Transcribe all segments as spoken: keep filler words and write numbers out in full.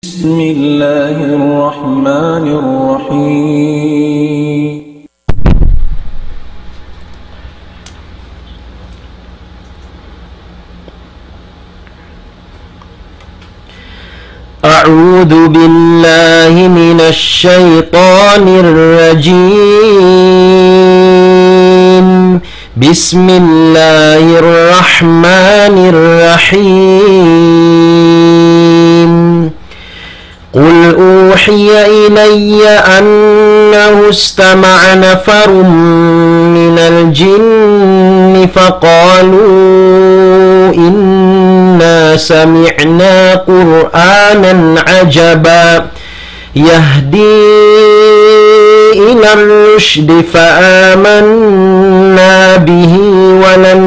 بسم الله الرحمن الرحيم. أعوذ بالله من الشيطان الرجيم. بسم الله الرحمن الرحيم. قل أوحي إلي أنه استمع نفر من الجن فقالوا إنا سمعنا قرآنا عجبا يهدي إلى الرشد فآمنا به ولن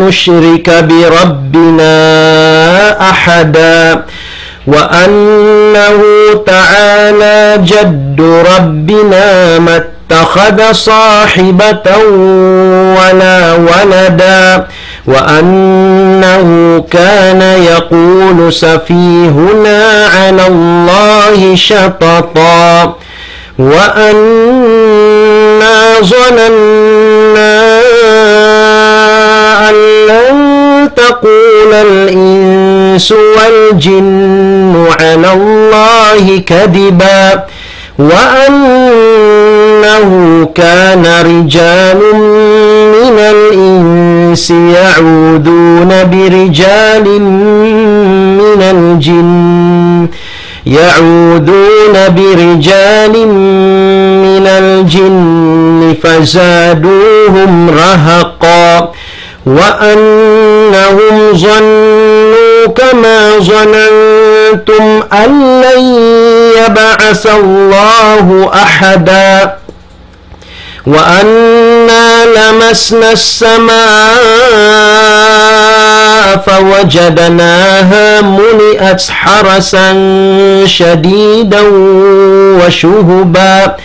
نشرك بربنا أحدا وأنه تعالى جد ربنا ما اتخذ صاحبة ولا ولدا وأنه كان يقول سفيهنا على الله شططا وأنا ظننا أن لن تقول الإنس والجن على الله كذبا وأنه كان رجال من الإنس يعوذون برجال من الجن يعوذون برجال من الجن فزادوهم رهقا وأنهم ظنوا كما ظننتم أن لن يبعث الله أحدا وأنا لمسنا السماء فوجدناها ملئت حرسا شديدا وشهبا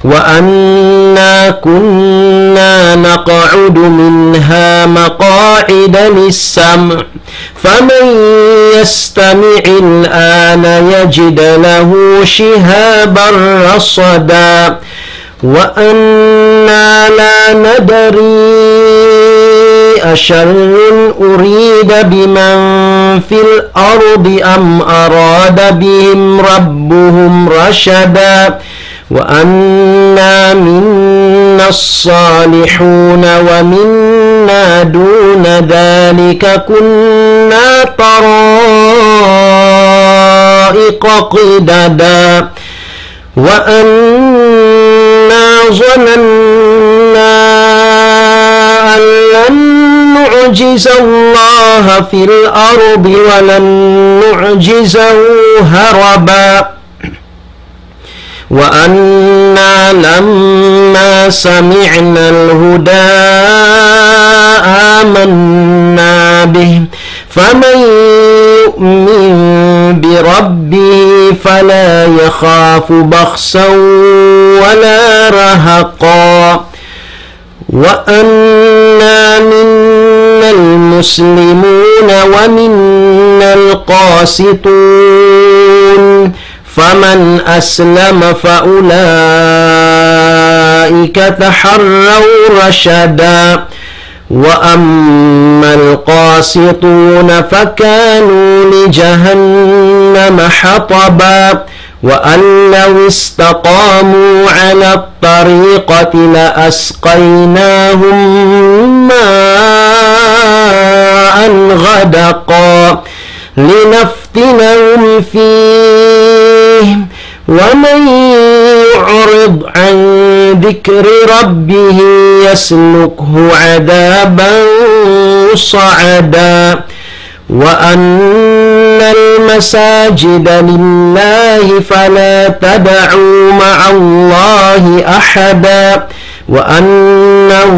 وأنا كنا نقعد منها مقاعد للسمع فمن يستمع الآن يجد له شهابا رصدا وأنا لا ندري أشر أريد بمن في الأرض أم أراد بهم ربهم رشدا وأنا منا الصالحون ومنا دون ذلك كنا طرائق قددا وأنا ظننا أن لن نعجز الله في الأرض ولن نعجزه هربا وأنا لما سمعنا الهدى آمنا به فمن يؤمن بربه فلا يخاف بخسا ولا رهقا وأنا منا المسلمون ومنا القاسطون فمن أسلم فأولئك تحروا رشدا وأما القاسطون فكانوا لجهنم حطبا وأن لو استقاموا على الطريقة لأسقيناهم ماء غدقا لنفتنهم فيه ومن يعرض عن ذكر ربه يسلكه عذابا صعدا وأن المساجد لله فلا تدعوا مع الله أحدا وأنه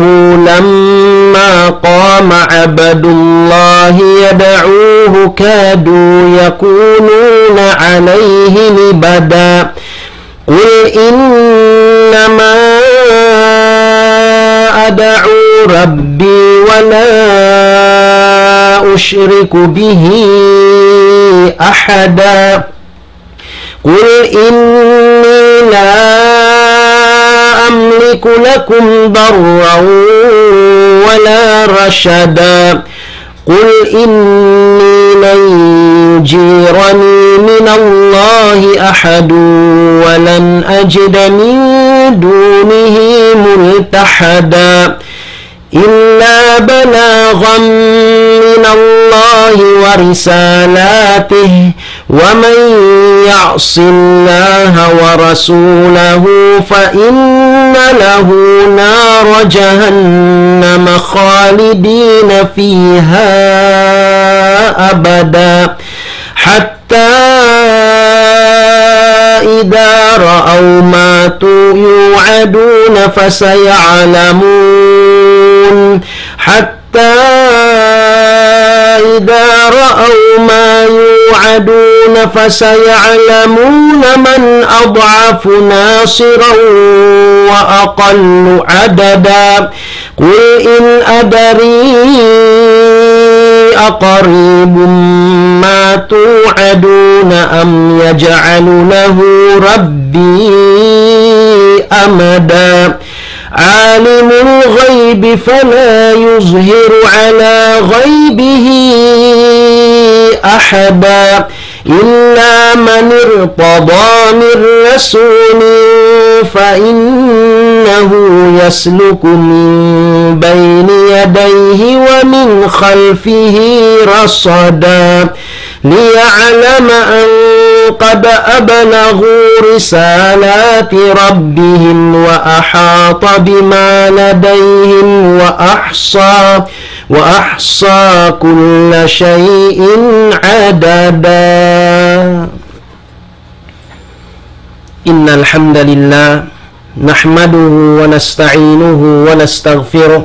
لما قام عبد الله يدعوه كادوا يكونون عليه لبدا قل إنما أدعو ربي ولا أشرك به أحدا قل إني لا أملك لكم ضرا ولا رشدا. قل إني لن يجيرني من الله أحد ولن أجد من دونه ملتحدا. إلا بلاغا من الله ورسالاته، ومن يعص الله ورسوله فإن له نار جهنم خالدين فيها أبدا. حتى إذا رأوا ما تو-، يوعدون فسيعلمون، حتى إذا رأوا ما يوعدون فسيعلمون من أضعف ناصرا وأقل عددا. قل إن أدري أقريب ما توعدون أم يجعل له ربي أمدا. عالم الغيب فلا يظهر على غيبه أحدا إلا من ارتضى من رسول فإنه يسلك من بين يديه ومن خلفه رصدا ليعلم أن قد أبلغوا رسالات ربهم وأحاط بما لديهم وأحصى وأحصى كل شيء عددا. إن الحمد لله نحمده ونستعينه ونستغفره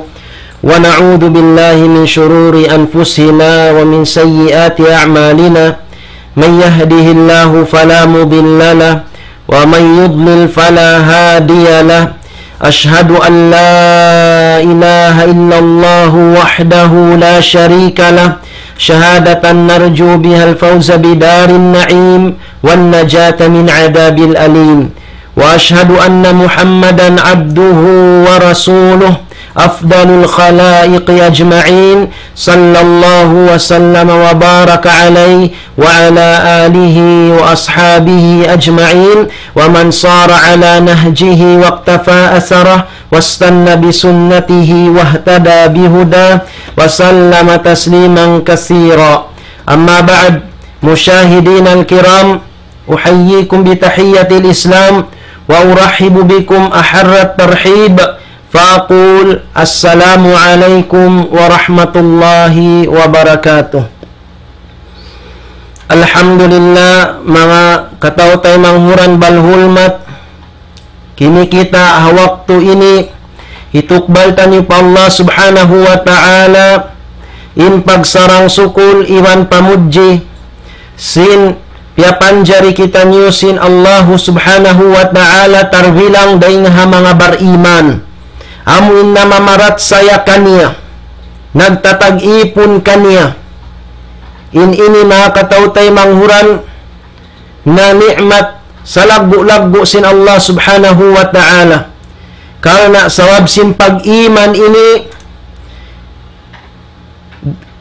ونعوذ بالله من شرور أنفسنا ومن سيئات أعمالنا. من يهده الله فلا مضل له ومن يضلل فلا هادي له. أشهد أن لا إله إلا الله وحده لا شريك له شهادة نرجو بها الفوز بدار النعيم والنجاة من عذاب الأليم. وأشهد أن محمدا عبده ورسوله أفضل الخلائق أجمعين صلى الله وسلم وبارك عليه وعلى آله وأصحابه أجمعين ومن صار على نهجه واقتفى أثره واستن بسنته واهتدى بهداه وسلم تسليما كثيرا. أما بعد، مشاهدينا الكرام، أحييكم بتحية الإسلام وأرحب بكم أحر الترحيب فأقول السلام عليكم ورحمة الله وبركاته. Alhamdulillah, manga kataw-taymanghuran balhulmat, kinikita' ha waktu ini, hitukbal taniyu pa Allah Subhanahu wa Ta'ala in pagsarang-sukul iban pamudji, sin piyapanjari kitaniyu sin Allahu Subhanahu wa Ta'ala tarbilang dayn ha manga bariman, amu in namamaratsaya kaniya, nagtatag-ipun kaniya. In ini, manga kataw-taymanghuran, na ni'mat salaggu'-laggu' sin Allah Subhanahu wa Ta'ala. Karna' sabab sin pag-iman ini,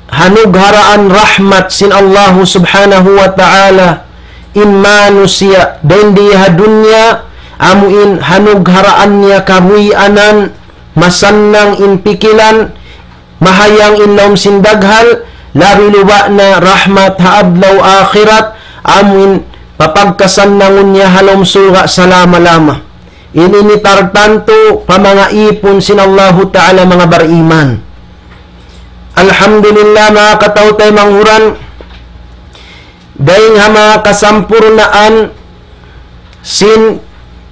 hanugharaan rahmat sin Allahu Subhanahu wa Ta'ala in manusiya' dayn di ha dunya, amu in hanugharaan niya kabuhianan, masannang in pikilan, mahayang in lawm sin daghal, labi luba' na rahmat ha adlaw akhirat, amu in papagkasannangun niya ha lawm surga' salama-lama. Ini ini tartantu pa manga ipun sin Allahu Ta'ala manga bariman. Alhamdulillah, manga kataw-taymanghuran, dayn ha manga kasampurnaan sin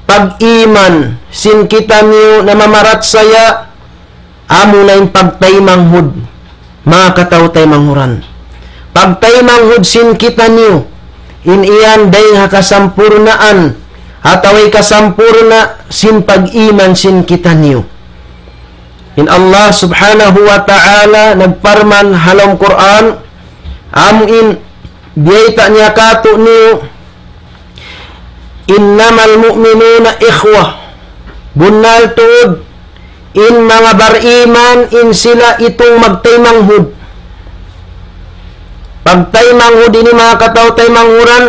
pag-iman sin kitaniyu namamaratsaya, amuna in pagtaymanghud, manga kataw-taymanghuran. Pagtaymanghud sin kitaniyu, in yan dayn ha kasampurnaan, atawa kasampurna sin pag-iman sin kitaniyu. In Allah Subhanahu wa Ta'ala nagparman ha lawm Qur'an, amu in biyayta' niya kātu'niyu, إنما المؤمنون إخوة. Bunnal tuud, in manga bariman, in sila itung magtaymanghud. Pagtaymanghud ini, manga kataw-taymanghuran,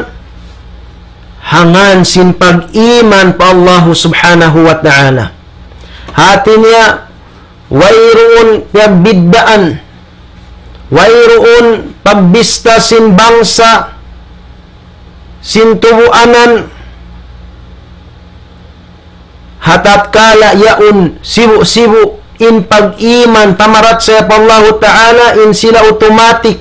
ha ngan sin pag-iman pa Allahu Subhanahu wa Ta'ala. Hati niya, wayruun piyagbiddaan, wayruun pagbista sin bangsa, sin tubuanan, ha tatkala yaun sibu'-sibu' in pag-iman, pamarachaya pa Allahu Ta'ala, in sila automatic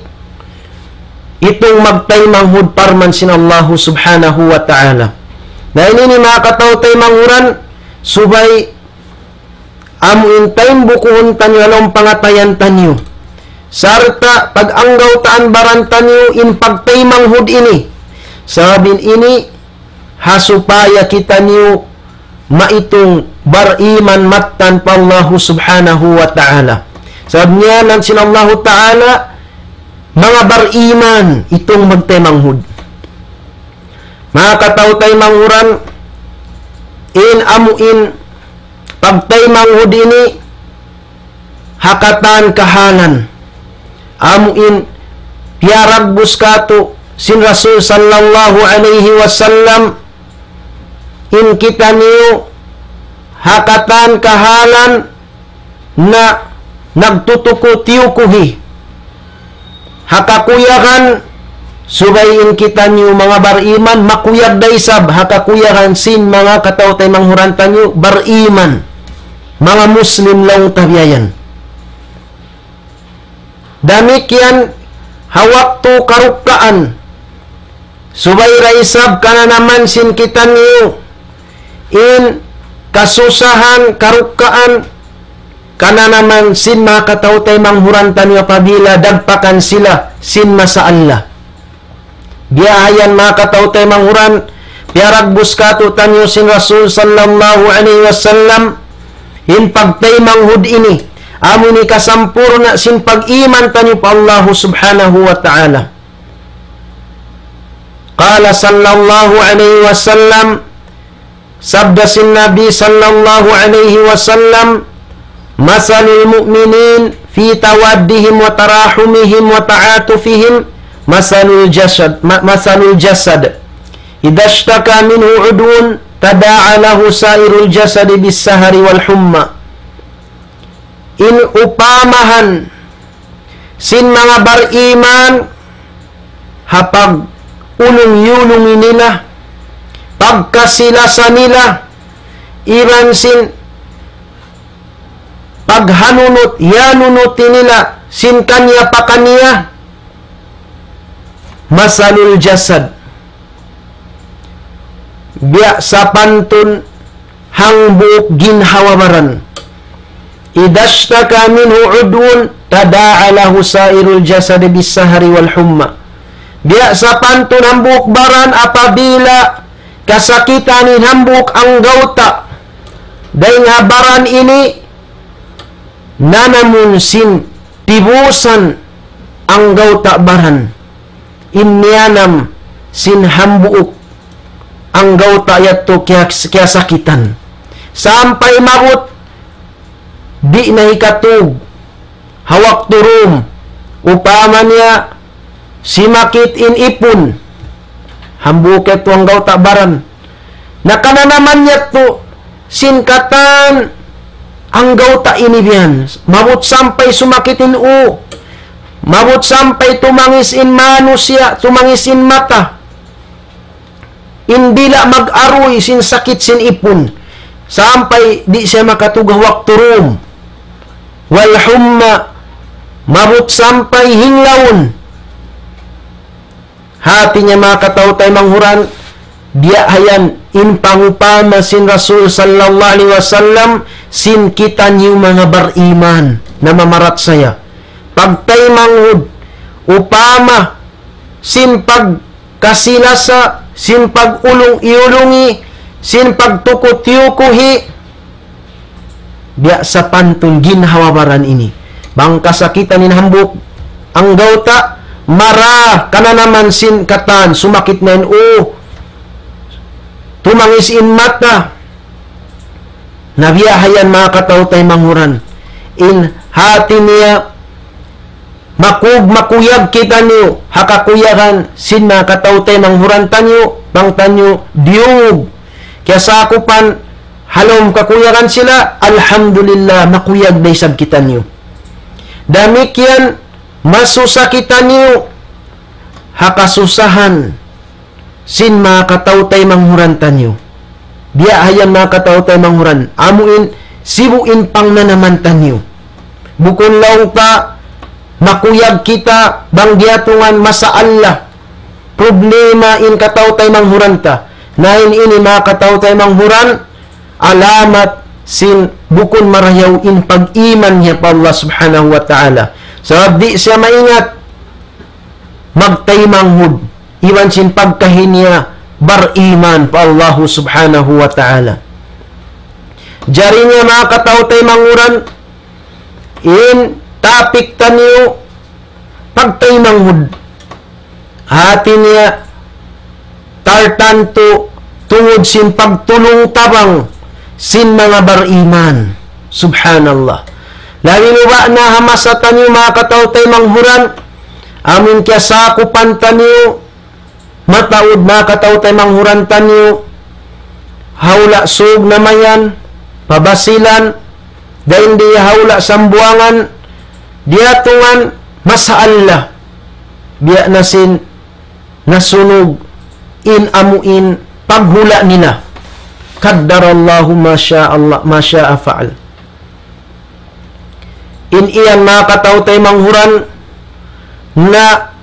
itung magtaymanghud parman sin Allahu Subhanahu wa Ta'ala. Na ini ini, manga kataw-taymanghuran, subay amu in taymanghud taniyu ha lawm pangatayan taniyu. Sarta' pag-anggawtaan baran taniyu in pagtaymanghud ini. Sabab in ini, ha supaya kitaniyu maitung bariman mattan pa Allahu Subhanahu wa Ta'ala. Sabab niya ngan sin Allahu Ta'ala, manga bariman itung magtaymanghud. Manga kataw-taymanghuran, in amu in pagtaymanghud ini, ha katan kahalan. Amu in piyaragbus katu' sin Rasul sallallahu alayhi wasallam, in kitaniyu ha katan kahalan na nagtutuku-tiyukuhi ha kakuyagan, subay in kitaniyu manga bariman, makuyag da isab ha kakuyagan sin manga kataw-taymanghuran taniyu bariman, manga Muslim laung ta biya' yan. Damikkiyan ha waktu karukkaan, subay da isab kananaman sin kitaniyu in kasusahan, karukkaan, kananaman sin manga kataw-taymanghuran taniyu apabila dagpakan sila sin masalah. Biya' ha yan, manga kataw-taymanghuran, piyaragbus katu' taniyu sin Rasul sallallahu alayhi wasallam, in pagtaymanghud ini, amu ini kasampurna' sin pag-iman taniyu pa Allahu Subhanahu wa Ta'ala. قال صلى الله عليه وسلم, sabda sin Nabi sallallahu alayhi wasallam, مثل المؤمنين في توادهم وتراحمهم وتعاطفهم مثل الجسد، م-، مثل الجسد إذا اشتكى منه عضو تداعى له سائر الجسد بالسهر والحمى. In upamahan sin manga bariman ha pag-ulung-iyulung nila, pagkasi-lasa nila, iban sin paghanunut-iyanunut nila sin kaniya-pakaniya, مثل الجسد, biya' sapantun hambuuk ginhawa-baran. إذا اشتكى منه عضو تداعى له سائر الجسد بالسهر والحمى. Biya' sapantun hambuuk baran apabila kasakitan in hambuuk anggawta', dayn ha baran ini nanamun sin tibusan anggawta' baran. In niyanam sin hambuuk anggawta' yadtu kiya-, kiyasakitan. Sampay maabut di' na hikatug ha waktu dum. Upama niya simakit in ipun, hambuuk yadtu anggawta' baran. Na kananaman yadtu sin katan anggawta' ini biya' yan. Maabut sampay sumakit in ū. Maabut sampay tumangis in manusiya', tumangis in mata. In dila' mag-aruy sin sakit sin ipun. Sampay di' siya makatug ha waktu dum. والحمى, maabut sampay hinglawun. Hati niya, manga kataw-taymanghuran, biya' ha yan in pangupama sin Rasul sallallahu alayhi wasallam sin kitaniyu manga bariman namamarachaya. Pagtaymanghud, upama sin pagkasi-lasa, sin pag-ulung-iyulungi, sin pagtuku-tiyukuhi, biya' sapantun ginhawa-baran ini. Bang kasakitan in hambuuk anggawta', mara kananaman sin katan, sumakit na in ū, tumangis in mata. Na biya' ha yan manga kataw-taymanghuran. In hati niya, makug-, makuyag kitaniyu, ha kakuyagan sin manga kataw-taymanghuran taniyu, bang taniyu diyungug. Kiyasakupan, ha lawm kakuyagan sila, alhamdulillah, makuyag da isab kitaniyu. Damikkiyan, masusa kitaniyu, ha kasusahan sin manga kataw-taymanghuran taniyu. Biya' ha yan manga kataw-taymanghuran. Amu in sibu' in pangnanaman taniyu. Bukun laung ta makuyag kita bang diyatungan masala, problema in kataw-taymanghuran ta. Na in ini manga kataw-taymanghuran, alamat sin bukun marayaw in pag-iman niya pa Allah Subhanahu wa Ta'ala. Sabab di' siya maingat magtaymanghud iban sin pagkahi niya bariman pa Allahu Subhanahu wa Ta'ala. Jari niya manga kataw-taymanghuran, in topic taniyu pagtaymanghud. Hati niya, tartantu tungud sin pagtulung-tabang sin manga bariman. Subhanallah. Labi luba' na ha masa taniyu manga kataw-taymanghuran, amun kiyasakupan taniyu, mataud manga kataw-taymanghuran taniyu, ha hula' Sug na mayan, pa Basilan, dayn di ha hula' Sambuwangan, diyatungan masala, biya' na sin nasunug in amu in paghula' nila. Qaddarallahu ma sha Allah, ma sha'a fa'al. In iyan manga kataw-taymanghuran na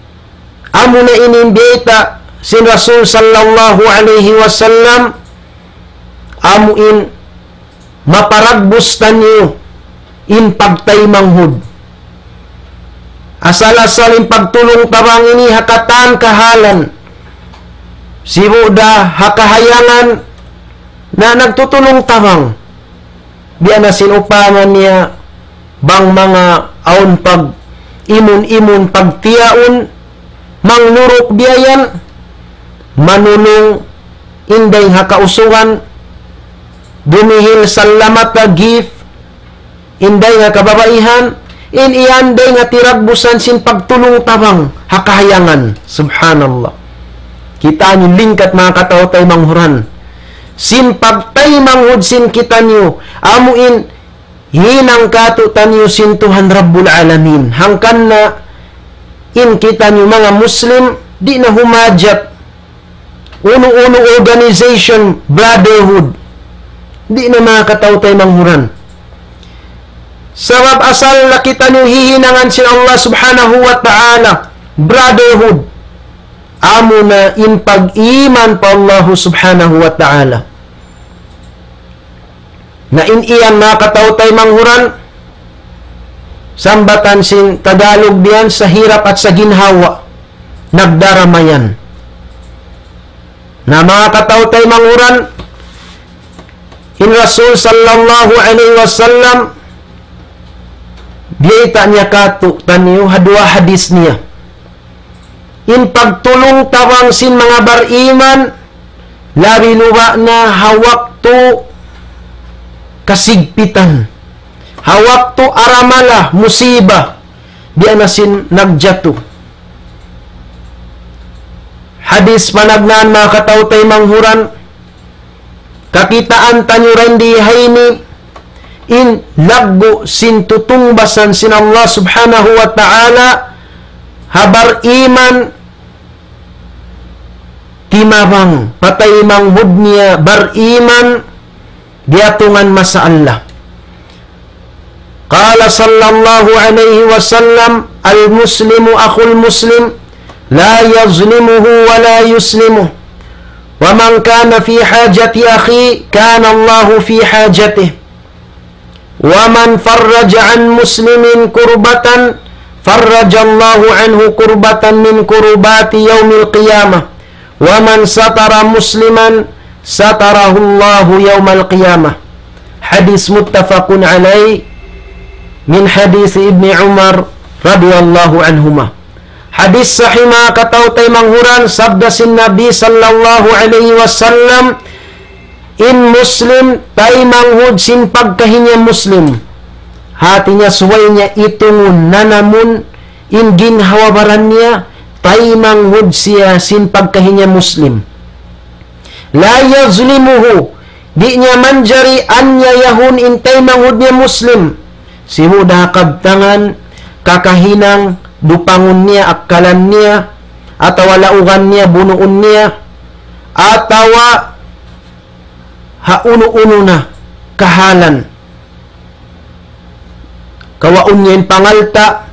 amu na ini in biyayta' sin Rasul sallallahu alayhi wasallam, amu in maparagbus taniyu in pagtaymanghud. Asal-asal in pagtulung-tabang ini ha katan kahalan. Sibu' da ha kahayangan na nagtutulung-tabang. Biya' na sin upama niya bang manga awn pag-imun-imun pagtiyaun, mangluruk biya' yan, manulung in dayng ha kausugan, dumihil salamata gift, in dayng ha kababaihan, in iyan dayng ha tiragbusan sin pagtulung-tabang ha kahayangan. Subhanallah. Kita' niyu lingkat manga kataw-taymanghuran. Sin pagtaymanghud sin kitaniyu, amu in hinang kātu'niyu sin Tuhan Rabbul Alamin. Hangkan na in kitaniyu manga Muslim, di' na humajat unu-unu organization, brotherhood. Di' na manga kataw-taymanghuran. Sabab asal na kitaniyu hihinangan sin Allah Subhanahu wa Ta'ala, brotherhood. Amu na in pag-iman pa Allah Subhanahu wa Ta'ala. Na in iyan manga kataw-taymanghuran, sambatan sin Tagalog biya' yan, sa hirap at sa ginhawa, nagdaramayan. Na manga kataw-taymanghuran, in Rasul sallallahu alayhi wasallam, biyayta' niya kātu'niyu ha duwa hadis niya. In pagtulung-tabang sin manga bariman, labi luba' na ha waktu kasigpitan, ha waktu aramala, musiba, biya' na sin nagjatu. Hadis panagnaan manga kataw-taymanghuran, kakitaan taniyu dayn di ha ini, in laggu' sin tutungbasan sin Allah Subhanahu wa Ta'ala, ha bariman, timabang, pataymanghud niya bariman, diyatungan masala. قال صلى الله عليه وسلم: المسلم أخو المسلم لا يظلمه ولا يسلمه، ومن كان في حاجة أخيه كان الله في حاجته، ومن فرج عن مسلم كربة فرج الله عنه كربة من كربات يوم القيامة، ومن ستر مسلما ستره الله يوم القيامة. حديث متفق عليه، من حديث ابن عمر رضي الله عنهما. Hadis sahih manga kataw-taymanghuran, sabda sin Nabi sallallahu alayhi wasallam, In Muslim, taymanghud sin pagkahi niya Muslim. Hati niya subay niya itungun, nanamun, in ginhawa-baran niya, taymanghud siya sin pagkahi niya Muslim. لا يظلمه, di' niya manjari anyayahun in taymanghud niya Muslim. Sibu' da ha kabtangan, kakahinang, dupangun niya, akkalan niya, atawa laugan niya, bunuun niya, atawa ha unu-unu na kahalan. Kawaun niya in pangalta',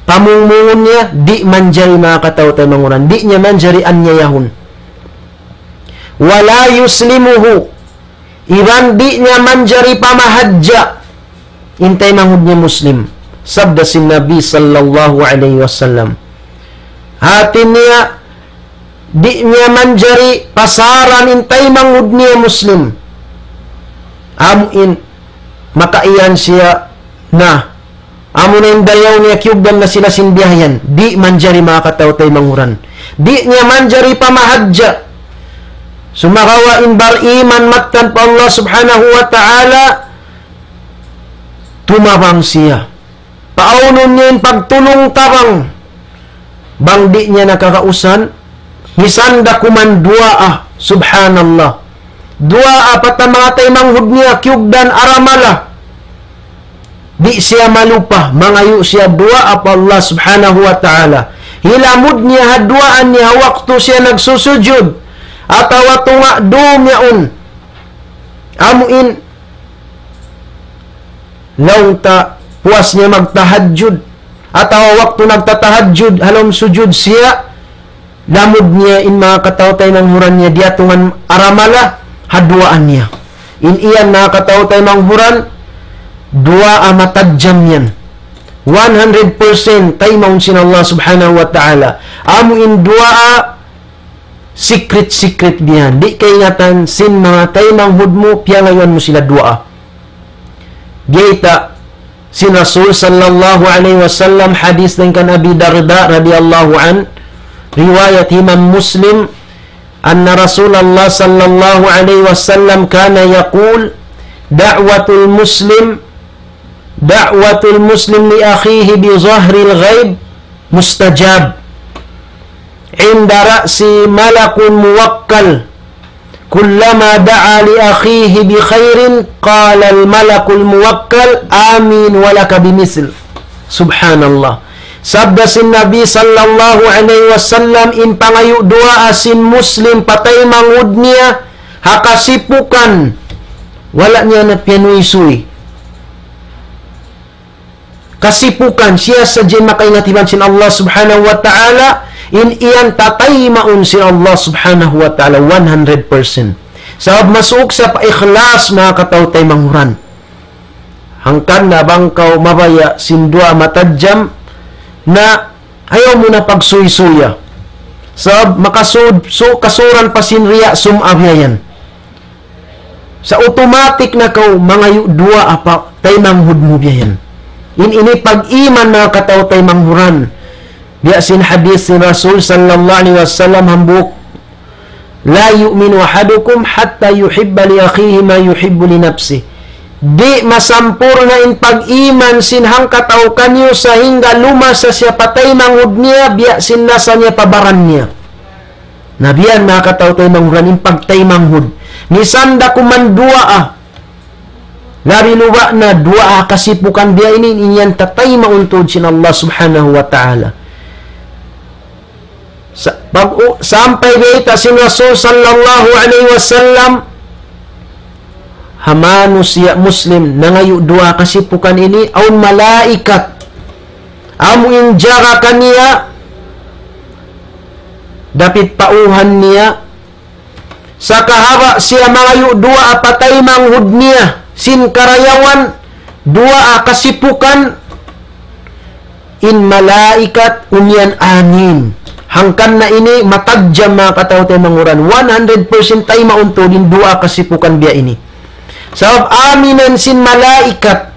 pamungmungun niya, di' manjari manga kataw-taymanghuran. Di' niya manjari anyayahun. ولا يسلمه, iban di' niya manjari pamahadja in taymanghud niya Muslim. Sabda sin Nabi sallallahu alayhi wasallam. Hati niya, di' niya manjari pasaran in taymanghud niya Muslim. Amu in makaiyan siya na. Amu na in dayaw niya kiyugdan na sila sin biya' yan. Di' manjari manga kataw-taymanghuran. Di' niya manjari pamahadja. Sumagawa' in bariman mattan pa Allah subhanahu wa ta'ala, tumabang siya. Paawnun niya in pagtulung-tabang. Bang di' niya na kagausan, misan da kuman duwaa, subhanallah. Duwaa pa ta manga taymanghud niya, kiyugdan aramala. Di' siya malupa, mangayu' siya duwaa pa Allah subhanahu wa ta'ala. Hilamud niya ha duwaa niya waktu siya nagsusujud. Atawa tunga' dum yaun. Amu in laung ta puas niya magtahajjud, atawa waktu nagtatahajjud, ha lawm sujud siya, lamud niya in manga kataw-taymanghuran niya diyatungan aramala, ha duwaa niya. In iyan manga kataw-taymanghuran, duwaa matadjam yan. One hundred percent taymaun sin Allah subhanahu wa ta'ala. Amu in duwaa secret-secret biya' yan. Di' kaingatan sin manga taymanghud mu, piyangayuan mu sila duwaa. Biyayta' sin Rasul sallallahu alayhi wasallam, hadith dayn kan Abi Darda radiyallahu anhu, riwayat Imam Muslim, أن رسول الله صلى الله عليه وسلم كان يقول: دعوة المسلم، دعوة المسلم لأخيه بظهر الغيب مستجاب. عند رأسه ملك موكل. كلما دعا لأخيه بخير قال الملك الموكل: آمين ولك بمثل. Subhanallah. Sabda sin Nabi sallallahu alayhi wasallam, in pangayu' duwaa sin Muslim pa taymanghud niya, ha kasipukan, wala' niya na piyanuysuy. Kasipukan, siya sadja in makaingat iban sin Allah subhanahu wa ta'ala, in iyan tataymaun sin Allah subhanahu wa ta'ala, one hundred percent. Sabab masuuk siya pa ikhlas, manga kataw-taymanghuran. Hangkan na bang kaw mabaya' sin duwaa matadjam, na ayaw mu na pagsuysuya. Sabab makasud-, su-, kasuran pa sin riya' sum'abiyayan. Sa' automatic na kaw mangayu' duwaa pa taymanghud mu biya' yan. In ini pag-iman manga kataw-taymanghuran. Biya' sin hadith sin Rasul sallallahu alayhi wasallam hambuuk, لا يؤمن أحدكم حتى يحب لأخيه ما يحب لنفسه. Di' masampurna' in pag-iman sin hangkatau kaniyu sahingga lumasa siya pa taymanghud niya, biya' sin lasa niya pa baran niya. Na biya' yan manga kataw-taymanghuran in pagtaymanghud. Misan da kuman duwaa. Labi luba' na duwaa kasipukan biya' ini, in yan tataymaun tuud sin Allah subhanahu wa ta'ala. Sa-, pag-, u-, sampay biyayta' sin Rasul sallallahu alayhi wasallam, ha manusiya' Muslim, nangayu' duwaa kasipukan ini, awn malaikat. Amu in jaga kaniya, dapit pauhan niya, sa' kahaba' siya mangayu' duwaa pa taymanghud niya, sin karayawan, duwaa kasipukan, in malaikat umiyan amin. Hangkan na ini matadjam manga kataw-taymanghuran. One hundred percent taymaun tuud in duwaa kasipukan biya' ini. Sabab aminan sin malaikat.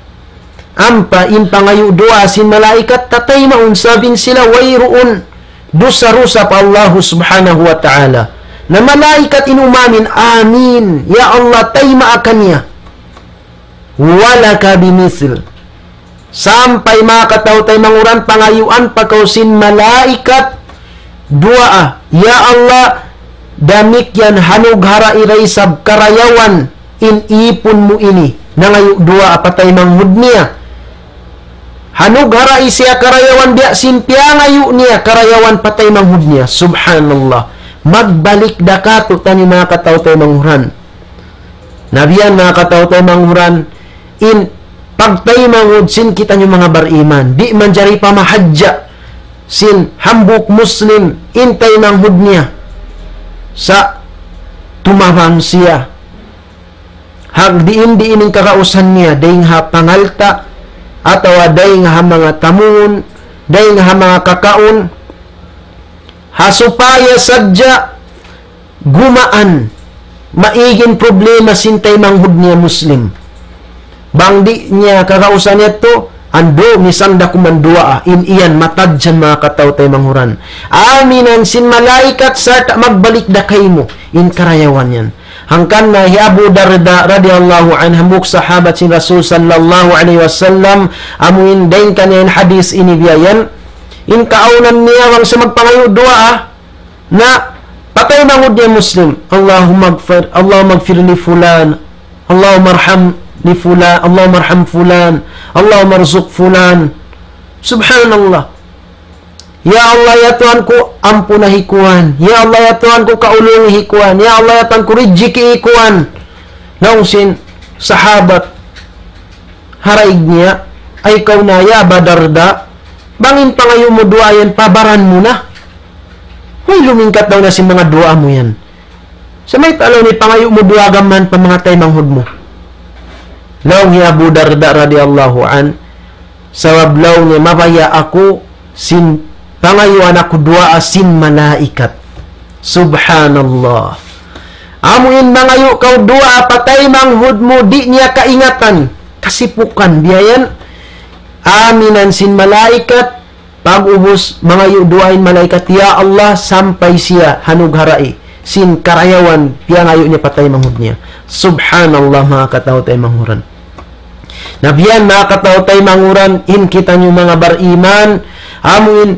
Ampa in pangayu' duwaa sin malaikat tataymaun sabab in sila wayruun dusa-rusa pa Allahu subhanahu wa ta'ala. Na malaikat in umamin, "Amin. Ya Allah, taymaa kaniya." Wa laka bimithil. Sampay manga kataw-taymanghuran in pangayuan pa kaw sin malaikat duwaa, "Ya Allah, damikkiyan hanugharai da isab karayawan in ipun mu ini nangayu' duwaa pa taymanghud niya. Hanugharai siya karayawan biya' sin piyangayu' niya karayawan pa taymanghud niya." Subhanallah. Magbalik da katu' taniyu manga kataw-taymanghuran. Na biya' yan manga kataw-taymanghuran, in pagtaymanghud sin kitaniyu manga bariman, di' manjari pamahadja sin hambuuk Muslim in taymanghud niya sa' tumabang siya. Hag diin-diin in kagausan niya, dayn ha pangalta', atawa dayn ha manga tamungun, dayn ha manga kakaun, ha supaya sadja gumaan, maig in problema sin taymanghud niya Muslim. Bang di' niya kagausan yadtu, andu', misan da kuman duwaa, in yan matadjan manga kataw-taymanghuran. Aminan sin malaikat sarta' magbalik da kaymu in karayawan yan. Hangkan na hi Abu Darda radiyallahu anhu, hambuuk sahabat sin Rasul sallallahu alayhi wasallam, amu in dayn kaniya in hadith ini biya' yan, in kaawnan niya bang siya magpangayu' duwaa, na pa taymanghud niya Muslim, "Allahumma ighfir, Allahumma ighfir li fulan, Allahumma arham li fulan, Allahumma arham fulan, Allahumma arzuq fulan." Subhanallah. "Ya Allah, ya Tuhan ku, ampuna hi kuwan. Ya Allah, ya Tuhan ku, kaulungi hi kuwan. Ya Allah, ya Tuhan ku, rijiki hi kuwan." Laung sin sahabat ha daig niya, "Ay kaw na, ya Aba Darda, bang in pangayu' mu duwaa yan, pa baran mu na. Way lumingkat daw na sin manga duwaa mu yan. Sa' mayta' laung in pangayu' mu duwaa gam mayan pa manga taymanghud mu?" Laung hi Abu Darda radiyallahu anhu, "Sabab," laung niya, "mabaya' aku sin pangayuan aku duwaa sin malaikat." Subhanallah. Amu in mangayu' kaw duwaa pa taymanghud mu, di' niya kaingatan. Kasipukan, biya' yan. Aminan sin malaikat, pag'ubus mangayu' duwaa in malaikat, "Ya Allah," sampay siya hanugharai sin karayawan piyangayu' niya pa taymanghud niya. Subhanallah, manga kataw-taymanghuran. Na biya' yan, manga kataw-taymanghuran, in kitaniyu manga bariman, amu in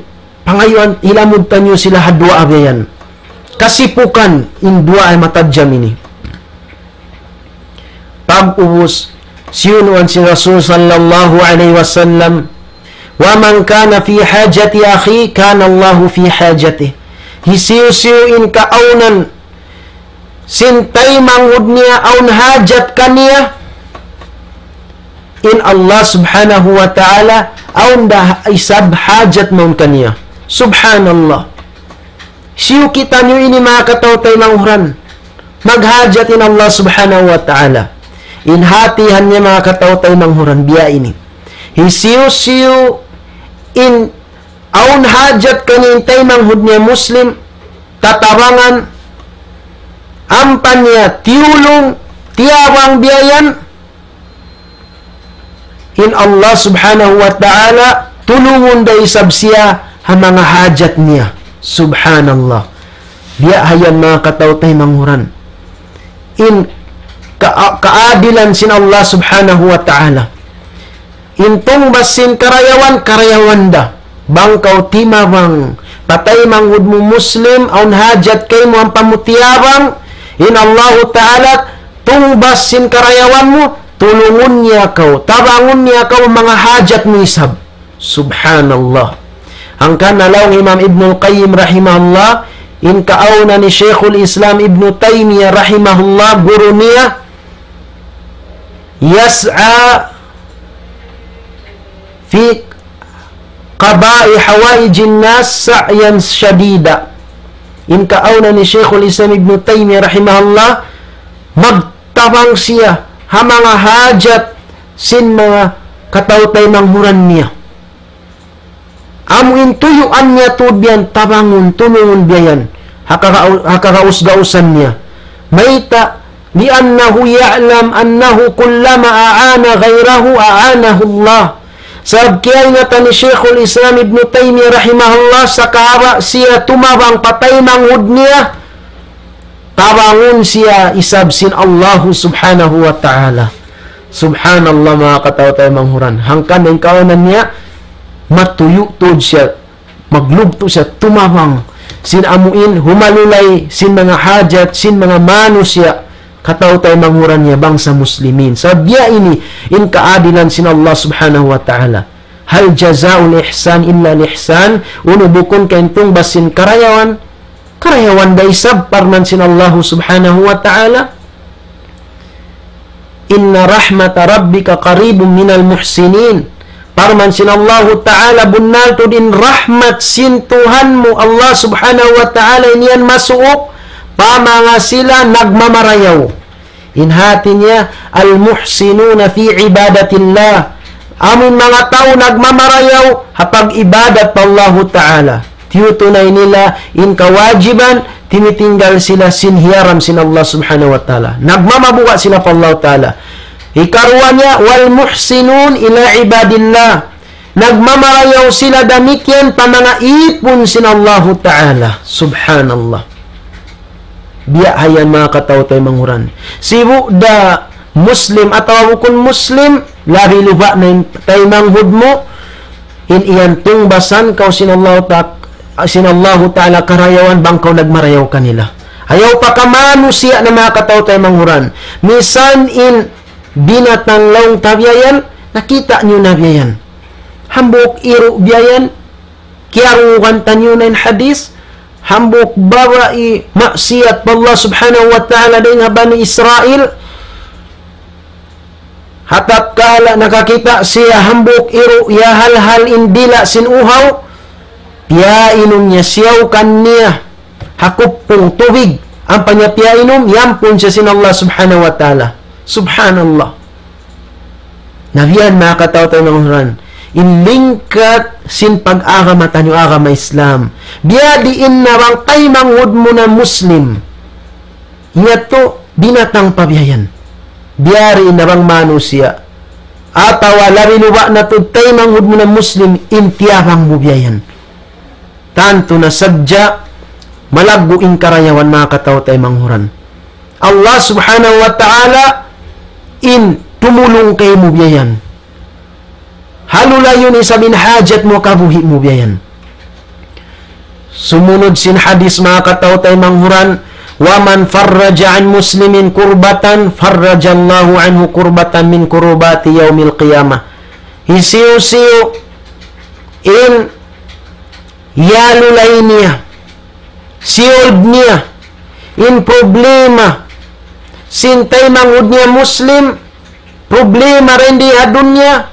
pangayuan, hilamud taniyu sila ha duwaa biya' yan. Kasipukan in duwaa matadjam ini. Pag'ubus, siyunuan sin Rasul sallallahu alayhi wasallam, "Wa man kana fi hajati akhi, kana Allahu fi hajatih." Hisiyu-siyu in kaawnan sin taymanghud niya awn hajat kaniya, in Allah subhanahu wa ta'ala awn da isab hajat mawn kaniya. Subhanallah. Hisiyu kitaniyu ini, manga kataw-taymanghuran, maghajat in Allah subhanahu wa ta'ala? In hatihan niya, manga kataw-taymanghuran, biya' ini. Hisiyu-siyu in awn hajat kaniya in taymanghud niya Muslim, tatabangan, ampa niya tiyulung, tiyabang biya' yan, in Allah subhanahu wa ta'ala tulungun da isab siya ha manga hajat niya. Subhanallah. Biya' ha yan, manga kataw-taymanghuran, in ka-, kaadilan sin Allah subhanahu wa ta'ala. In tungbas sin karayawan, karayawan da. Bang kaw timabang pa taymanghud mu Muslim, awn hajat kaymu ampa mu tiyabang, in Allahu Ta'ala, tungbas sin karayawan mu, tulungun niya kaw, tabangun niya kaw manga hajat mu isab. Subhanallah. Hangkan na laung Imam Ibnul Qayyim rahimahullah, in kaawnan ni Shaykhul Islam Ibnu Taymiyyah rahimahullah, guru niya, "Yas'a fi qada'i hawaijin nas sa'yan shadida." In kaawnan ni Shaykhul Islam Ibnu Taymiyyah rahimahullah, magtabang siya ha manga hajat sin manga kataw-taymanghuran niya. Amu in tuyuan niya tuud biya' yan, tabangun, tulungun biya' yan ha kaga-, ha kagaus-gausan niya. Mayta'? لأنه يعلم أنه كلما أعان غيره أعانه الله. Sabab kiyaingatan ni Shaykhul Islam Ibnu Taymiyyah rahimahullah, sagawa' siya tumabang pa taymanghud niya, Tabangun siya isab sin Allahu Subhanahu wa Ta'ala. Subhanallah, manga kataw-taymanghuran. Hangkan in kaunan niya, matuyu' tuud siya, maglugtu' siya, tumabang sin amuin, humalulay sin manga hajat, sin manga manusiya', kataw-taymanghuran niya, bangsa muslimin. Sabab biya' ini in kaadilan sin Allah Subhanahu wa Ta'ala. هل جزاء الإحسان إلا الإحسان. Unu bukun ka in tungbas sin karayawan, karayawan da isab, parman sin Allahu Subhanahu wa Ta'ala. إن رحمة ربك قريب من المحسنين. Parman sin Allahu Ta'ala, bunnal tuud in rahmat sin Tuhan mu Allah Subhanahu wa Ta'ala in yan masuuk pa manga sila nagmamarayaw. In hati niya, المحسنون في عبادة الله. Amun manga tau nagmamarayaw ha pag-ibadat pa Allahu Ta'ala. Tiyutunay nila in kawajiban, timitinggal sila sin hiyaram sin Allah Subhanahu wa Ta'ala. Nagmamabuga' sila pa Allahu Ta'ala. Hikaruwa niya, والمحسنون إلى عباد الله. Nagmamarayaw sila damikkiyan pa manga īpun sin Allahu Ta'ala. Subhanallah. Biya' ha yan, manga kataw-taymanghuran. Sibu' da Muslim atawa bukun Muslim, labi luba' na in taymanghud mu, in iyan tungbasan kaw sin Allahu Ta-, sin Allahu Ta'ala karayawan bang kaw nagmarayaw kanila. Ayaw pa ka manusiya' na, manga kataw-taymanghuran. Misan in binatang laung ta biya' yan, nakita' niyu na biya' yan. Hambuuk iru' biya' yan, kiyarugan taniyu na in hadis, hambuuk babai maksiyat pa Allah Subhanahu wa Ta'ala dayn ha Bani Israil, ha tatkala nakakita' siya hambuuk iru' iyahalhal in dila' sin uhaw, piyainum niya, siyawkan niya ha kuppung tubig, ampa niya piyainum, iyampun siya sin Allah Subhanahu wa Ta'ala. Subhanallah. Na biya' yan, manga kataw-taymanghuran, in lingkat sin pag-agama taniyu agama Islam. Biya' diin na bang taymanghud mu na Muslim, yadtu binatang pa biya' yan. Biya' diin na bang manusiya'. Atawa labi luba' na tuud taymanghud mu na Muslim, in tiyabang mu biya' yan. Tantu na sadja malaggu' in karayawan, manga kataw-taymanghuran. Allah Subhanahu wa Ta'ala in tumulung kaymu biya' yan. Halulayun isab in hajat mu, kabuhi' mu biya' yan. Sumunud sin hadis, manga kataw-taymanghuran, ومن فرج عن مسلم كربة فرج الله عنه كربة من كربات يوم القيامة. Hisiyu-siyu in iyalulay niya, siyulb niya, in problema sin taymanghud niya Muslim, problema dayn di ha dunya,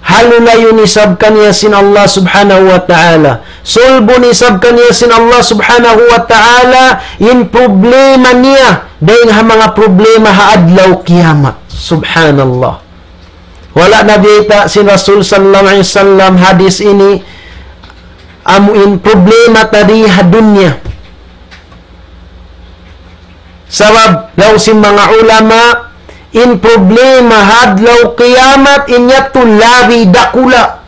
halulayun isab kaniya sin Allah Subhanahu wa Ta'ala. Sulbun isab kaniya sin Allah Subhanahu wa Ta'ala in problema niya dayn ha manga problema ha adlaw kiyamat. Subhanallah. Wala' na biyayta' sin Rasul sallallahu alayhi wasallam hadis ini amu in problema ta di ha dunya. Sabab, laung sin manga ulama, in problema ha adlaw kiyamat in yadtu labi dakula',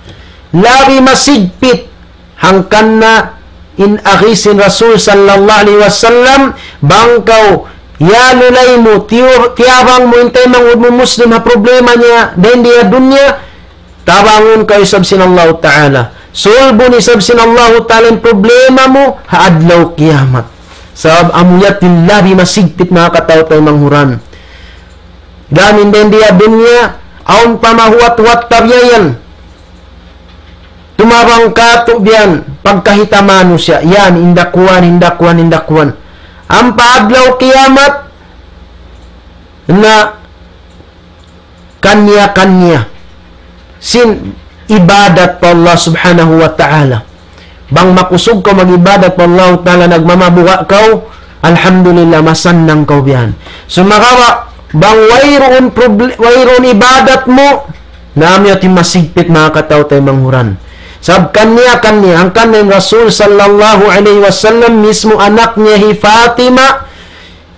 labi masigpit. Hangkan na in agi sin Rasul sallallahu alayhi wasallam, bang kaw iyalulay mu, tiyu-, tiyabang mu in taymanghud mu Muslim ha problema niya dayn di ha dunya, tabangun kaw isab sin Allahu Ta'ala. Sulbun isab sin Allahu Ta'ala in problema mu ha adlaw kiyamat. Sabab amu yadtu in labi masigpit, manga kataw-taymanghuran. Gam in dayn di ha dunya, awn pa mahuwat-huwat ta biya' yan. Tumabang katu' biya' yan, pagkahita' manusiya', yan, in dakuan, in dakuan, in dakuan. Ampa adlaw kiyamat, na kaniya-kaniya sin ibadat pa Allah Subhanahu wa Ta'ala. Bang makusug kaw mag-ibadat pa Allah Ta'ala, nagmamabuga' kaw, alhamdulillah, masannang kaw biya' yan. Sumagawa', bang wayruun proble-, wayruun ibadat mu, na amu yadtu in masigpit, manga kataw-taymanghuran. Sabab kaniya-kaniya, hangkan na in Rasul sallallahu alayhi wasallam, mismu anak niya hi Fatima,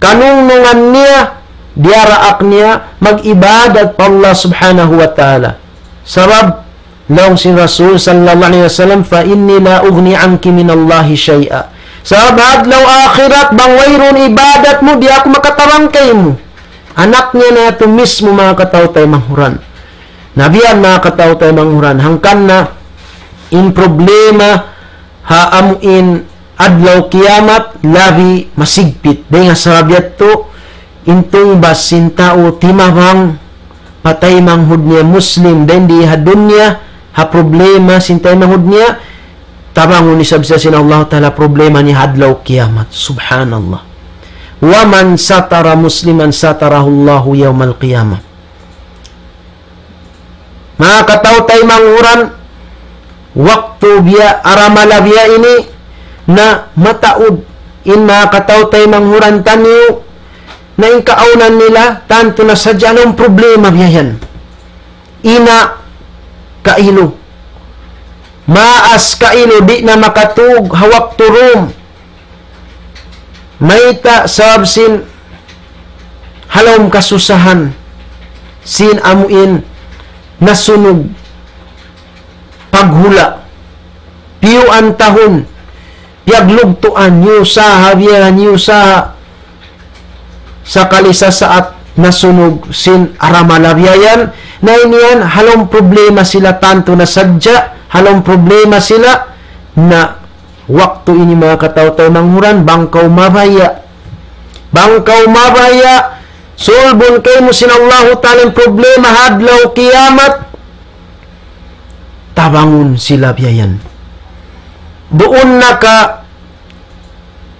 kanungnungan niya, diyaraak niya mag-ibadat pa Allah Subhanahu wa Ta'ala. Sabab, laung sin Rasul sallallahu alayhi wasallam, فإني لا أغني عنك من الله شيئا. Sabab ha adlaw akhirat, bang wayruun ibadat mu, di' aku makatabang kaymu. Anak niya na yadtu mismo, manga kataw-taymanghuran. Na biya' yan, manga kataw-taymanghuran. Hangkan na in problema ha amu in adlaw kiyamat labi masigpit. Dayn ha sabab yadtu, in tungbas sin tau timabang pa taymanghud niya Muslim dayn di ha dunya, ha problema sin taymanghud niya, tabangun isab siya sin Allah Ta'ala problema niya ha adlaw kiyamat. Subhanallah. ومن ستر مسلما ستره الله يوم القيامة. Manga kataw-taymanghuran, waktu biya' aramala biya' ini na mataud in manga kataw-taymanghuran taniyu na in kaawnan nila tantu na sadja ha lawm problema biya' yan. Ina' kailu. Maas kailu, di' na makatug ha waktu dum. Mayta'? Sabab sin ha lawm kasusahan sin amu in nasunug paghula'. Piyuan tahun, piyaglugtuan, niyusaha biya', niyusaha. Sakali sasaat nasunug sin aramala biya' yan. Na ini yan, ha lawm problema sila tantu na sadja, ha lawm problema sila na waktu ini, manga kataw-taymanghuran, bang kaw mabaya'. Bang kaw mabaya', sulbun kaymu sin Allahu Ta'ala in problema ha adlaw kiyamat, tabangun sila biya' yan. Duun na ka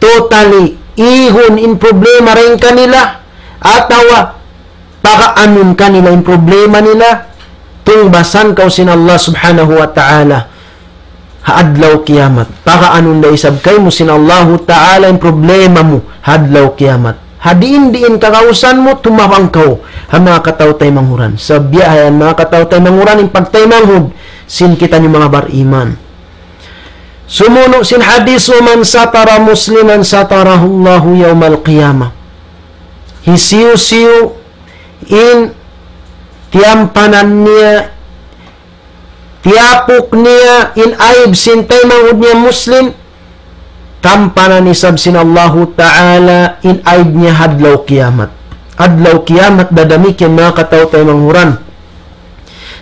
totally ihun in problema dayn kanila, atawa pakaanun kanila in problema nila, tungbasan kaw sin Allah Subhanahu wa Ta'ala ha adlaw kiyamat. Pakaanun da isab kaymu sin Allahu Ta'ala in problema mu ha adlaw kiyamat. Ha diin-diin kakausan mu, tumabang kaw ha manga kataw-taymanghuran. Sabab biya' ha yan, manga kataw-taymanghuran, in pagtaymanghud sin kitaniyu manga bariman. Sumunu' sin hadith, ومن ستر مسلما ستره الله يوم القيامة. Hisiyu-siyu in tiyampanan niya, tiyapuk niya in aib sin taymanghud niya Muslim, tampanan isab sin Allahu Ta'ala in aib niya ha adlaw kiyamat. Adlaw kiyamat da damikkiyan, manga kataw-taymanghuran.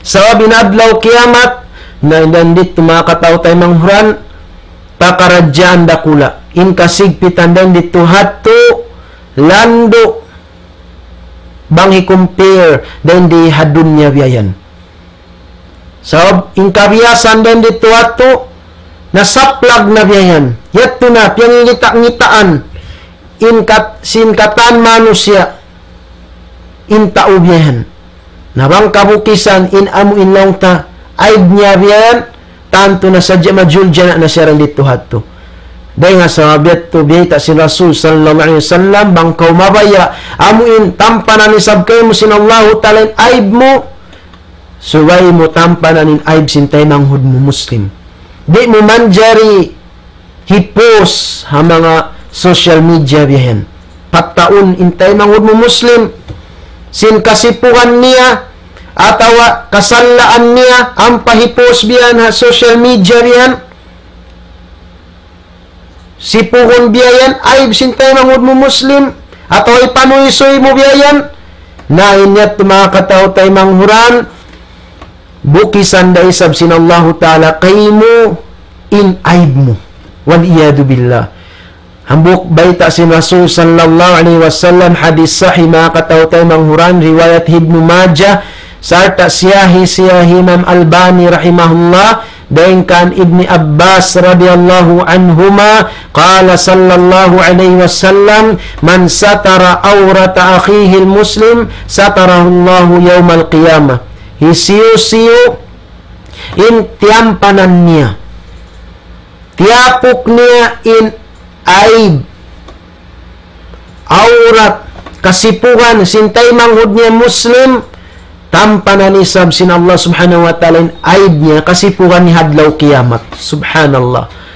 Sabab in adlaw kiyamat, na in dayn ditu, manga kataw-taymanghuran, pakaradjaan dakula'. In kasigpitan dayn ditu hadtu, landu' bang hi-compare dayn di ha dunya biya' yan. Sabab in kabiyasahan dayn ditu hadtu, nasaplag na biya' yan. Yadtu na, piyangingita'-ngitaan in kat-, sin katan manusiya', in tau biya' yan. Na bang kabukisan in amu in laung ta, aib niya biya' yan, tantu na sadja majul jana na siya dayn ditu hadtu. Dayn ha sabab yadtu biyayta' sin Rasul sallallahu alayhi wasallam, bang kaw mabaya', amu in tampanan isab kaymu sin Allahu Ta'ala in aib mu, subay mu tampanan in aib sin taymanghud mu Muslim. Di' mu manjari hi-post ha manga social media biya' yan. Pattaun in taymanghud mu Muslim sin kasipugan niya atawa kasalaan niya, ampa hi-post biya' yan ha social media biya' yan. Sipugun biya' yan, aib sin taymanghud mu Muslim, atawa ipanuysuy mu biya' yan. Na in yadtu, manga kataw-taymanghuran, bukisan da isab sin Allahu Ta'ala kaymu in aib mu. والعياذ بالله. Hambuuk bayta' sin Rasul sallallahu alayhi wasallam, hadith sahih, manga kataw-taymanghuran, riwayat Ibnu Majah, sarta' siyahi siya hi Imam Albani rahimahullah, dayn kan Ibni Abbas radiyallahu anhuma, قال صلى الله عليه وسلم: من ستر عورة أخيه المسلم ستره الله يوم القيامة. Hisiyu-siyu in tiyampanan niya, tiyapuk niya in aib, awrat, kasipugan sin taymanghud niya Muslim, tampanan isab sin Allah Subhanahu wa Ta'ala in aib niya, kasipugan niya ha adlaw kiyamat. Subhanallah.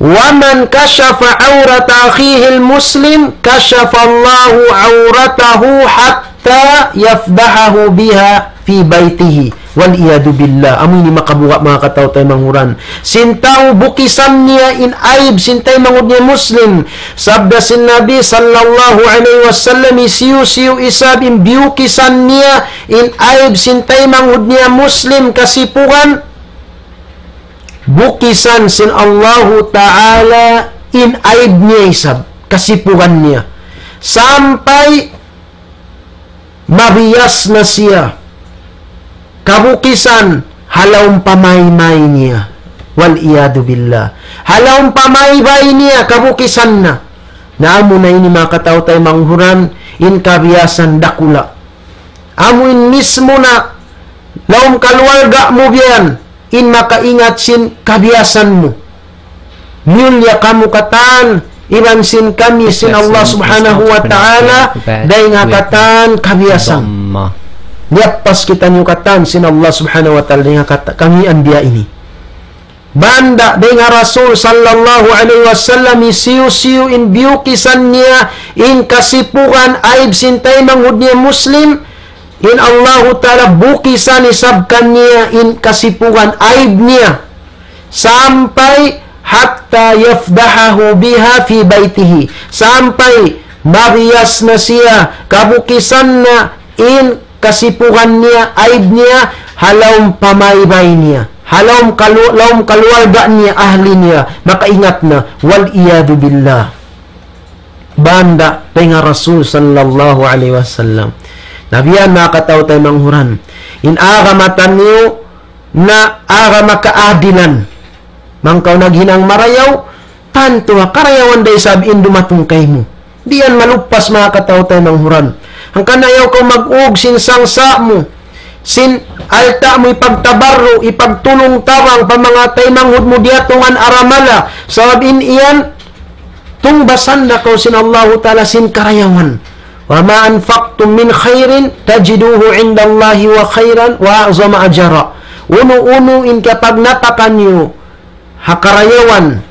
ومن كشف عورة أخيه المسلم كشف الله عورته حتى يفضحه بها في بيته. Wal iyadhu billah. Amu ini makabuga' manga kataw-taymanghuran. Sin tau bukisan niya in aib sin taymanghud niya Muslim. Sabda sin Nabi sallallahu alayhi wasallam, hisiyu-siyu isab in biyukisan niya in aib sin taymanghud niya Muslim kasipugan, bukisan sin Allahu Ta'ala in aib niya isab, kasipugan niya. Sampay mabiyas na siya, kabukisan, ha lawm pamaybay niya. Wal iyadhu billah. Ha lawm pamaybay niya, kabukisan na. Na amu na ini manga kataw-taymanghuran, in kabiyasan dakula'. Amu in mismu na, lawm kaluwarga mu biya' yan, in makaingat sin kabiyasan mu. Miyulliya kamu katan, iban sin kami sin Allah Subhanahu wa Ta'ala, dayn ha katan kabiyasan. Liyappas kitaniyu katan sin Allah Subhanahu wa Ta'ala, dayn ha kata-, kami anbiya ini. Banda dayn ha Rasul sallallahu alayhi wasallam, hisiyu-siyu in biyukisan niya in kasipugan aib sin taymanghud niya Muslim, in Allahu Ta'ala bukisan isab kaniya in kasipugan aib niya. Sampay حتى يفضحه بها في بيته. Sampay mabiyas na siya, kabukisan na in kasipugan niya, aib niya, ha lawm pamaybay niya. Ha lawm kalu-, lawm kaluwarga niya, ahli niya, makaingat na. Wal iyadhu billah. Banda dayn ha Rasul sallallahu alayhi wasallam. Na biya' yan manga kataw-taymanghuran. In agama taniyu na agama kaadilan. Bang kaw naghinang marayaw, tantu ha karayawan da isab in dumatung kaymu. Di' yan maluppas manga kataw-taymanghuran. Hangkan ayaw kaw mag-ug sin sangsa' mu. Sin alta' mu ipagtabarru', ipagtulung-tabang pa manga taymanghud mu diyatungan aramala. Sabab in yan, tungbasan na kaw sin Allahu Ta'ala sin karayawan. وما أنفقتم من خير تجدوه عند الله وخيرا وأعظم أجرا. Unu-unu in kiyapagnatakan niyu ha karayawan,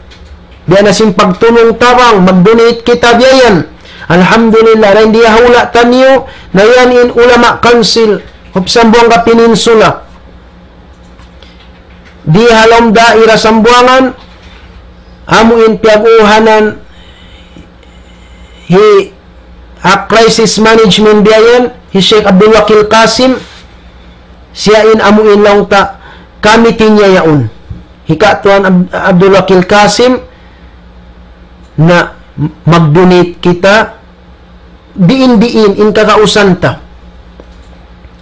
biya' na sin pagtulung-tabang, mag-donate kita biya' yan. Alhamdulillah, dayn di ha hula' taniyu, na yan in ulama council of Zamboanga Peninsula. Di ha lawm daira Zamboangan, amu in piyag-uhanan hi, ha crisis management biya' yan, hi Sheikh Abdul Wakil Qasim, siya in amu in laung ta committee niya yaun. Hi Ka' Tuan Ab-, Abdul Wakil Qasim, na mag-donate kita, diin-diin in kagausan ta.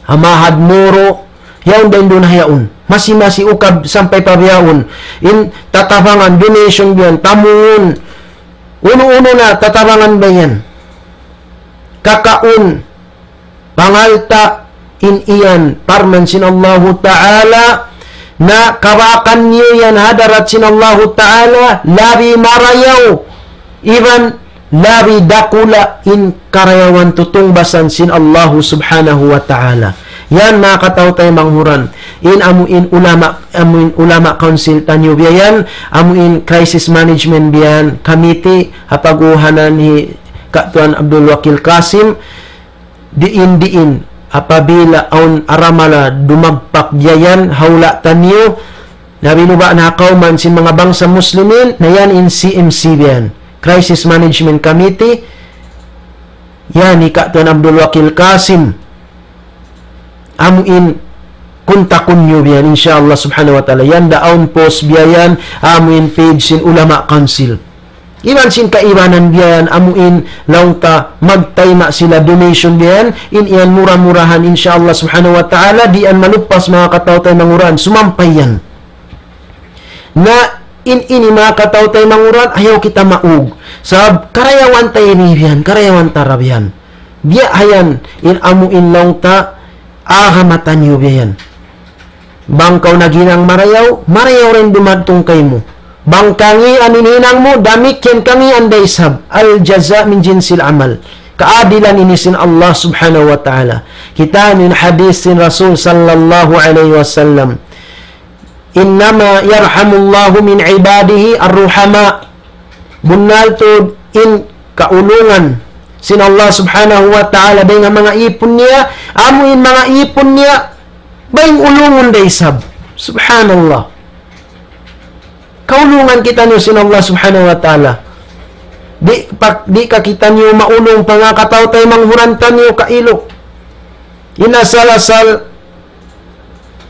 Ha Mahad Moro, yaun dayn duun ha yaun. Masi-masi ukab sampay pa bihaun. In tatabangan, donation biya' yan, tamungun. Unu-unu na tatabangan biya' yan. Kakaun, pangalta', in yan, parman sin Allahu Ta'ala, na kabakan niyu yan ha hadarat sin Allahu Ta'ala, labi marayaw, iban labi dakula' in karayawan tutungbasan sin Allahu Subhanahu wa Ta'ala. Yan, manga kataw-taymanghuran, in amu in ulama, amu in ulama council taniyu biya' yan, amu in crisis management biya' yan, committee, ha pag-uhanan hi Ka' Tuan Abdul Wakil Qasim, diin-diin, apabila awn aramala dumagpak biya' yan ha hula' taniyu, na binuba' na ha kawman sin manga bangsa Muslimin, na yan in C M C biya' yan. Crisis Management Committee, yan hi Ka' Tuan Abdul Wakil Qasim. Amu in kuntakun niyu biya' yan, insya Allah subhanahu wa ta'ala. Yan da awn post biya' yan, amu in page sin Ulama Council. Iban sin kaibanan biya' yan, amu in laung ta magtayma' sila donation biya' yan, in yan mura-murahan, insya Allah subhanahu wa ta'ala, di' yan maluppas manga kataw-taymanghuran, sumampay yan. Na in ini manga kataw-taymanghuran, ayaw kita maug. Sabab karayawan ta ini biya' yan, karayawan ta ra biya' yan. Biya' ha yan, in amu in laung ta, agama taniyu biya' yan. Bang kaw naghinang marayaw, marayaw ra in dumatung kaymu. Bang kangīan in hinang mu, damikkiyan kangīan da isab. الجزاء من جنس العمل. Kaadilan ini sin Allah subhanahu wa ta'ala. Kitaa niyu in hadith sin Rasul sallallahu alayhi wasallam. إنما يرحم الله من عباده الرحماء. Bunnal tuud in kaulungan sin Allah subhanahu wa ta'ala dayn ha manga īpun niya, amu in manga īpun niya, Bayng ulungun da isab. Subhanallah. Kaulungan kitaniyu sin Allah Subhanahu wa Ta'ala. Di', pa, di' ka kitaniyu maulung pa manga kataw-taymanghuran taniyu kailu. In asal-asal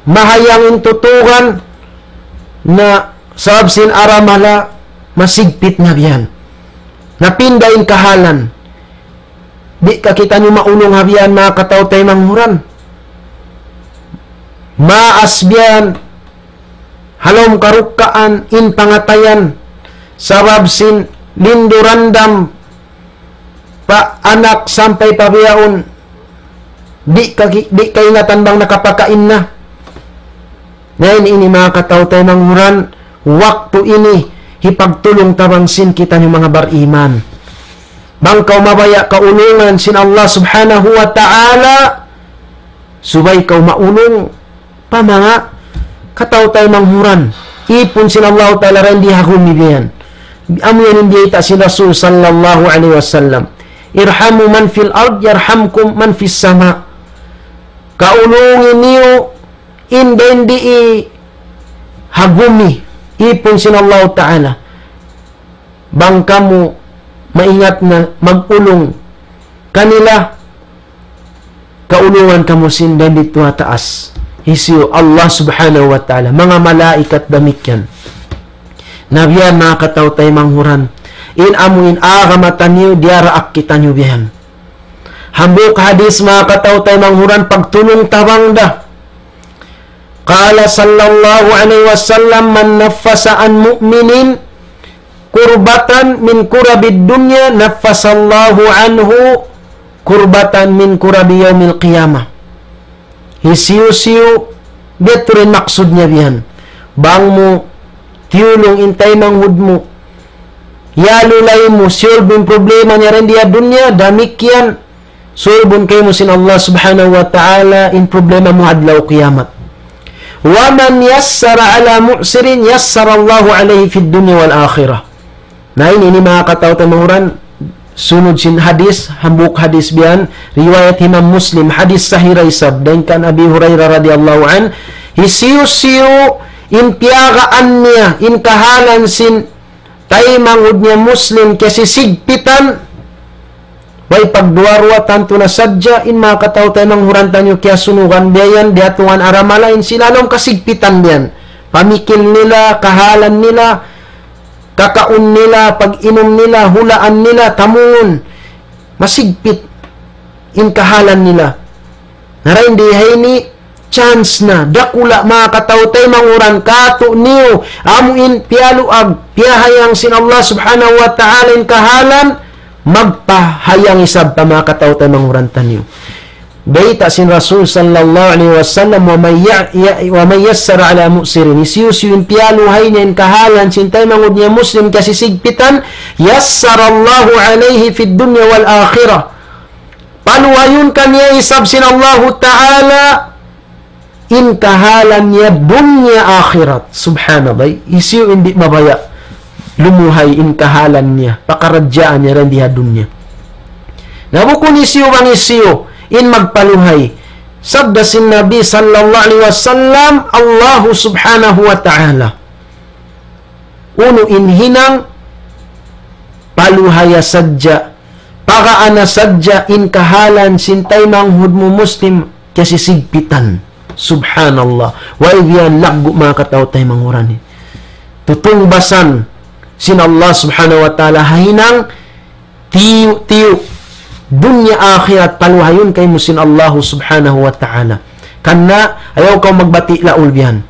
mahayang in tutugan na sabab sin aramala masigpit na biyan. Napinda in kahalan. Di' ka kitaniyu maulung ha biyan manga kataw-taymanghuran. Maas biyan ha lawm karukkaan in pangatayan sabab sin lindu-randam pa anak sampay pa bihaun. Di' ka, di' kaingatan bang nakapakain na. Na ini, ini manga kataw-taymanghuran, waktu ini hipagtulung-tabang sin kitaniyu manga bariman. Bang kaw mabaya' kaulungan sin Allah Subhanahu wa Ta'ala, subay kaw maulung pa manga kataw-taymanghuran. Ipun sin Allah Ta'ala dayn di ha gumi biyan. Amu yan in biyayta' sin Rasul sallallahu alayhi wasallam. ارحموا من في الأرض يرحمكم من في السماء. Kaulungi niyu in dayn di ha gumi, ipun sin Allah Ta'ala. Bang kamu maingat na mag-ulung kanila, kaulungan kamu sin dayn didtu ha taas. Hisiyu? Allah Subhanahu wa Ta'ala. Manga malaikat damikkiyan. Na biyan manga kataw-taymanghuran. In amu in agama taniyu, diyaraak kitaniyu biyan. Hambuuk hadis manga kataw-taymanghuran pagtulung-tabang da. قال صلى الله عليه وسلم: من نفس عن مؤمن كربة من كرب الدنيا نفس الله عنه كربة من كرب يوم القيامة. Hisiyu-siyu, biya' tuud in maksud niya biyan. Bang mu tiyulung in taymanghud mu, iyalulay mu, solve in problema niya dayn di ha dunya, damikkiyan, solve-un kaymu sin Allah Subhanahu wa Ta'ala in problema mu adlaw kiyamat. ومن يسر على معسر يسر الله عليه في الدنيا والآخرة. Na ini, ini manga kataw-taymanghuran, sunud sin hadis, hambuuk hadis biyan, riwayat Imam Muslim, hadis sahih da isab, dayn kan Abi Hurairah radiyallahu anhu, hisiyu-siyu in piyagaan niya, in kahalan sin taymanghud niya Muslim kiyasisigpitan, way pagduwa-ruwa tantu na sadja, in manga kataw-taymanghuran taniyu kiyasunugan biya' yan, diyatungan aramala in sila ha lawm kasigpitan biyan. Pamikil nila, kahalan nila, kakaun nila, pag-inum nila, hulaan nila, tamungun. Masigpit in kahalan nila. Na dayn di ha ini, chance na, dakula' manga kataw-taymanghuran katu' niyu, amu in piyaluag, piyahayang sin Allah Subhanahu wa Ta'ala in kahalan, magpahayang isab pa manga kataw-taymanghuran taniyu. Bayta' sin Rasul sallallahu alayhi wasallam, ومن ي-، ي-، ومن يسر على معسر. Hisiyu-siyu in piyaluhay niya in kahalan sin taymanghud niya Muslim kiyasisigpitan, يسر الله عليه في الدنيا والآخرة. Paluhayun kaniya isab sin Allahu Ta'ala in kahalan niya dunya akhirat. Subhanallah. Hisiyu in di' mabaya' lumuhay in kahalan niya, pakaradjaan niya dayn di ha dunya. Na bukun hisiyu bang hisiyu in magpaluhay. Sabda sin Nabi sallallahu alayhi wasallam, Allahu Subhanahu wa Ta'ala. Unu in hinang, paluhaya sadja, pagaana sadja in kahalan sin taymanghud mu Muslim kiyasisigpitan. Subhanallah. Way biyan laggu' manga kataw-taymanghuran ini. Tutungbasan sin Allah Subhanahu wa Ta'ala ha hinang tiyu'-tiyu'. Dunya akhirat paluhayun kaymu sin Allahu Subhanahu wa Ta'ala. Karna' ayaw kaw magbati' laul biyan.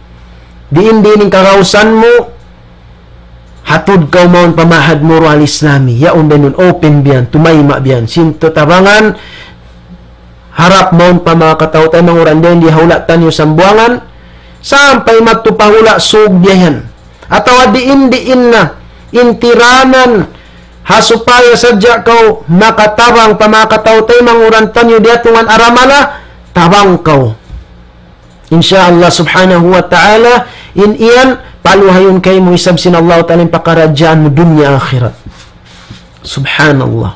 Diin-diin in kagausan mu, hatud kaw mawn pa Ma'had Muru Al-Islami. Yaun biyan, open biyan, tumayma' biyan. Sin tatabangan, harap mawn pa manga kataw-taymanghuran dayn di ha hula' taniyu Sambuwangan, sampay madtu pa hula' Sug biya' yan. Atawa diin-diin na, in tiranan, ha supaya sadja kaw makatabang pa manga kataw-taymanghuran taniyu diyatungan aramala, tabang kaw. Insya Allah Subhanahu wa Ta'ala, in yan, paluhayun kaymu isab sin Allah Ta'ala in pakaradjaan mu dunya akhirat. Subhanallah.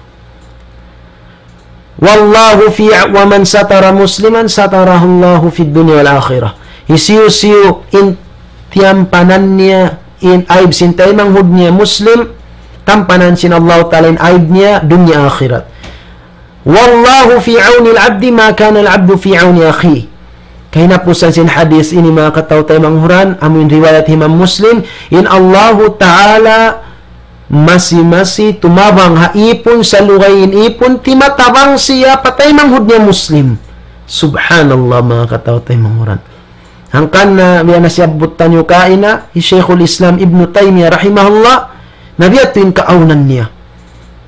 والله في ومن ستر مسلما ستره الله في الدنيا والآخرة. Hisiyu-siyu in tiyampanan niya in aib sin taymanghud niya Muslim, tampanan sin Allah Ta'ala in aib niya dunya akhirat. والله في عون العبد ما كان العبد في عون أخيه. Kahinapusan sin hadith ini, manga kataw-taymanghuran, amu in riwayat Imam Muslim, in Allahu Ta'ala masi-masi tumabang ha ipun salugay in ipun timatabang siya pa taymanghud niya Muslim. Subhanallah, manga kataw-taymanghuran. Hangkan na biya' na siyabbut taniyu kaina, hi Shaykhul Islam Ibn Taymiyyah rahimahullah, na biya' tuud in kaawnan niya.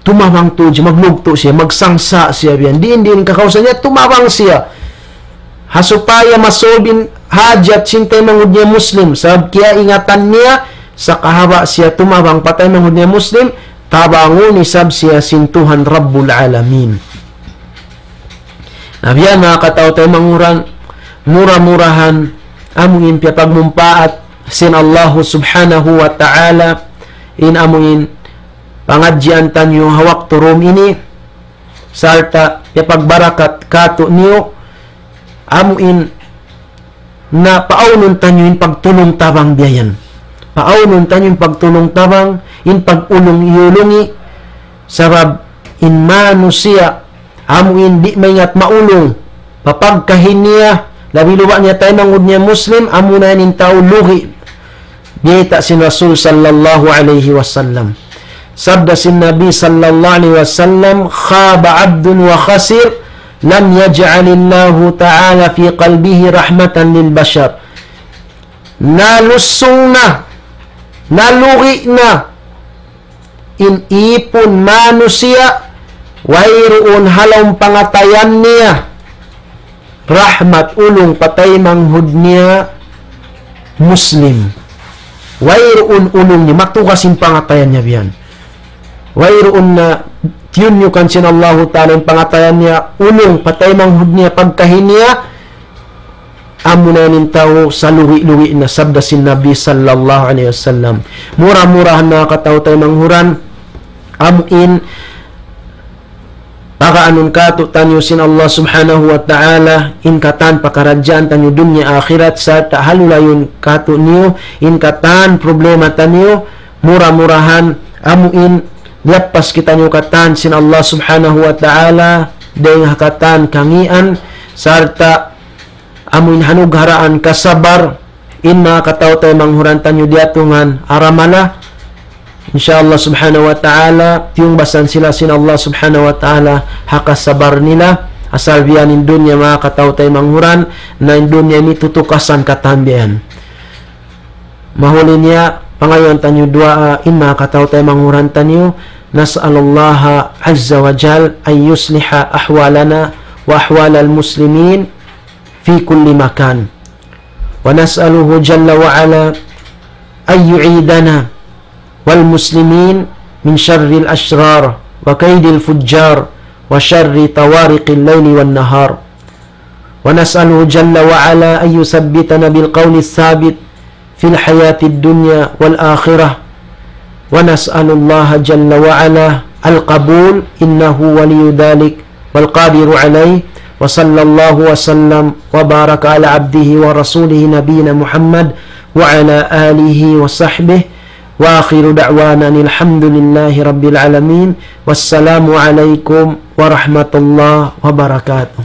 Tumabang tuud siya, maglugtu' siya, magsangsa' siya biya' yan. Diin-diin kakawasa niya, tumabang siya. Ha supaya masolve in hajat sin taymanghud niya Muslim. Sabab kiyaingatan niya, sakahaba' siya tumabang pa taymanghud niya Muslim, tabangun isab siya sin Tuhan Rabbul Alamin. Na biya' yan, manga kataw-taymanghuran, mura-murahan, amu in piyapagmumpaat sin Allahu Subhanahu wa Ta'ala, in amu in pangadjian taniyu ha waktu dum ini, sarta' piyapagbarakat kātu'niyu, amu in na paawnun taniyu in pagtulung-tabang biya' yan. Paawnun taniyu in pagtulung-tabang, in pag-ulung-iyulungi, sabab in manusiya', amu in di' maingat maulung, pa pagkahi niya, labi-labi na taymanghud niya Muslim, amu na yan in tau lugi'. Biyayta' sin Rasul sallallahu alayhi wasallam. Sabda sin Nabi sallallahu alayhi wasallam, خاب عبد وخسر لم يجعل الله تعالى في قلبه رحمة للبشر. Nalusung na, nalugi' na, in ipun manusiya', wayruun ha lawm pangatayan niya rahmat, ulung pa taymanghud niya Muslim. Wayruun ulung niya, matugas in pangatayan niya biya' yan. Wayruun na tiyunyukan sin Allahu Ta'ala in pangatayan niya, ulung pa taymanghud niya, pagkahi niya, amu na yan in tau salugi'-lugi' na, sabda sin Nabi sallallahu alayhi wasallam. Mura-murahan, manga kataw-taymanghuran, amu in pakaanun kātu'niyu sin Allah Subhanahu wa Ta'ala, in katan pakaradjaan taniyu dunya akhirat, sarta' halulayun kātu'niyu in katan problema taniyu, mura-murahan, amu in liyappas kitaniyu katan sin Allah Subhanahu wa Ta'ala, dayng ha katan kangīan, sarta' amu in hanugharaan kasabar, in manga kataw-taymanghuran taniyu diyatungan aramala. Insya Allah Subhanahu wa Ta'ala, tiyungbasan sila sin Allah Subhanahu wa Ta'ala ha kasabar nila. Asal biya' ini in dunya, manga kataw-taymanghuran, na in dunya ini tutukasan katan biya' yan. Mahuli niya, pangayuan taniyu duwaa in manga kataw-taymanghuran taniyu, نسأل الله عز وجل أن يصلح أحوالنا وأحوال المسلمين في كل مكان. ونسأله جل وعلا أن يعيذنا والمسلمين من شر الأشرار وكيد الفجار وشر طوارق الليل والنهار. ونسأله جل وعلا أن يثبتنا بالقول الثابت في الحياة الدنيا والآخرة. ونسأل الله جل وعلا القبول، إنه ولي ذلك والقادر عليه. وصلى الله وسلم وبارك على عبده ورسوله نبينا محمد وعلى آله وصحبه. وآخر دعوانا أن الحمد لله رب العالمين. والسلام عليكم ورحمة الله وبركاته.